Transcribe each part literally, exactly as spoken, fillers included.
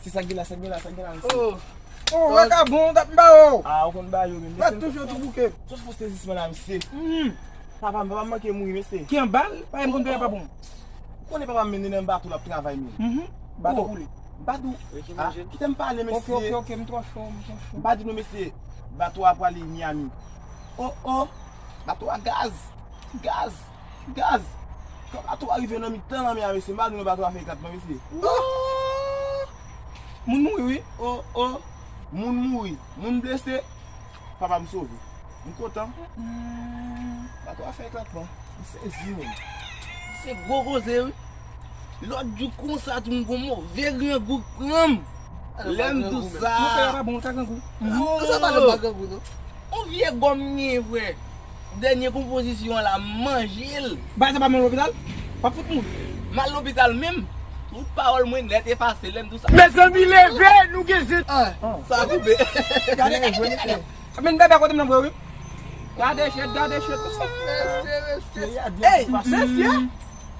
Se sa k gen la, sa k gen la, sa k gen la, mesye. Oh, oh, vakabon, dat m ba ou. Ah, ou konn ba yo menm. Bat touche tou bouke. Tout fo sezisman la, mesye. Hmm. Papa m, papa m manke mouri, mesye. Ki an bal? Papa m konn papa bon. Ou konnen papa m mennen nan bato l ap travay menm. Mhm. Bato koule. Badou. Ah, kite m pale, mesye. Ok, ok, ok, m twò cho, m twò cho. M pa di nou, mesye. Bato a prale Miami. Oh, oh. Bato a gaz. Gaz. Gaz. Kan bato a rive nan mitan lanmè a, mesye, m pa di nou bato a fè eklatman, mesye. Moun mouri, wi. Oh, oh. Moun mouri. Moun blese. Papa m sove. M kontan. Bato a fè eklatman. M sezi, menm. Se gwo koze, wi. Lòt jou konsa, tou m gon move grangou k pran m. Lè m di w sa. Mon pè a pa bon, sa grangou. Non, sa pa lè m pa grangou, non. On vye gòm m gen, frè. Dènye konpozisyon an la, m manje l. Bagay sa pa menm lopital? W ap fout mouri. M al lopital menm. Tout pawòl mwen nèt efase lè m di w sa. Mezanmi, leve, nou gen zin. Ah, sa koupe. Gade, gade, gade, gade. Men bebe kote m nan vre, wi. Gade chet, gade chet. Mesye, mesye. Ey, mesye.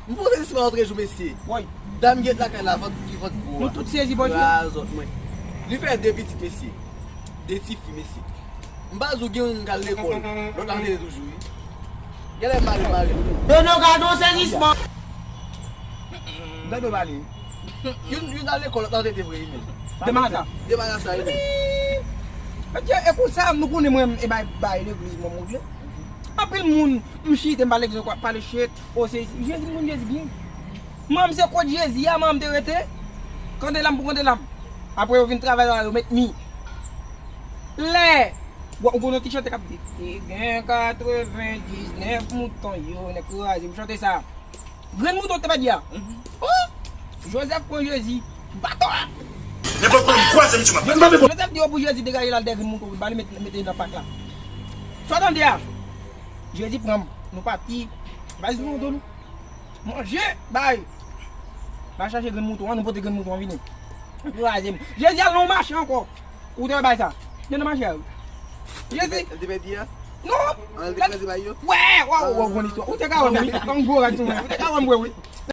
M poze disman lòt jou, mesye. Woy. Dam gen lakay la, vant ki vant gwo a. Nou tout sezi, bòdye. Razòt mwen. Li fè de pitit, mesye. De tifi, mesye. M pa di w gen youn k al lekòl. Lòt la tete toujou, wi. Genlè mare, mare. Dodo, gade yon sezisman. M tande w pale. Youn, youn al lekòl, lòt la tete vre, wi, men. Demen sa. Demen sa, wi, men. Mesye, e konsa, nou konnen mwen, e bay, bay legliz mwen, mwen vle. Anpil moun, m chite, m pale, pale chet, o se, Jezi, m konn Jezi byen. Manman m se kot Jezi a, manman m te rete. Kandela m pou kandela m. Apre yo vin travay la, yo met mi. Lè, bon, ou konn yon ti chante k ap di, te gen katrevendiznèf mouton, yo nèk kraze, m chante sa. Grenn mouton te pèdi a. Oh! Jozèf pran Jezi. Baton an! Nenpòt kòman m kwaze m ti map. Jozèf di yo pou Jezi degaje l al dèyè grenn mouton, ba li met, mete nan pak la. Sa w tande a? Jezi pran m. Nou pati. Valiz nou nan do nou. Manje, bay. Ba chache grenn mouton an, nou pote grenn mouton an vini. Kraze m. Jezi al nan yon mache ankò. Ou te wè bay sa? Gen nan mache a, wi. Jezi. Li te pèdi a? Non. An, li te kraze bay yo? Wè, wè, wè, wè, bon istwa. Ou te ka wè m, wi. Kòm gwo rad sou mwen. Ou te ka wè m, wè, wi.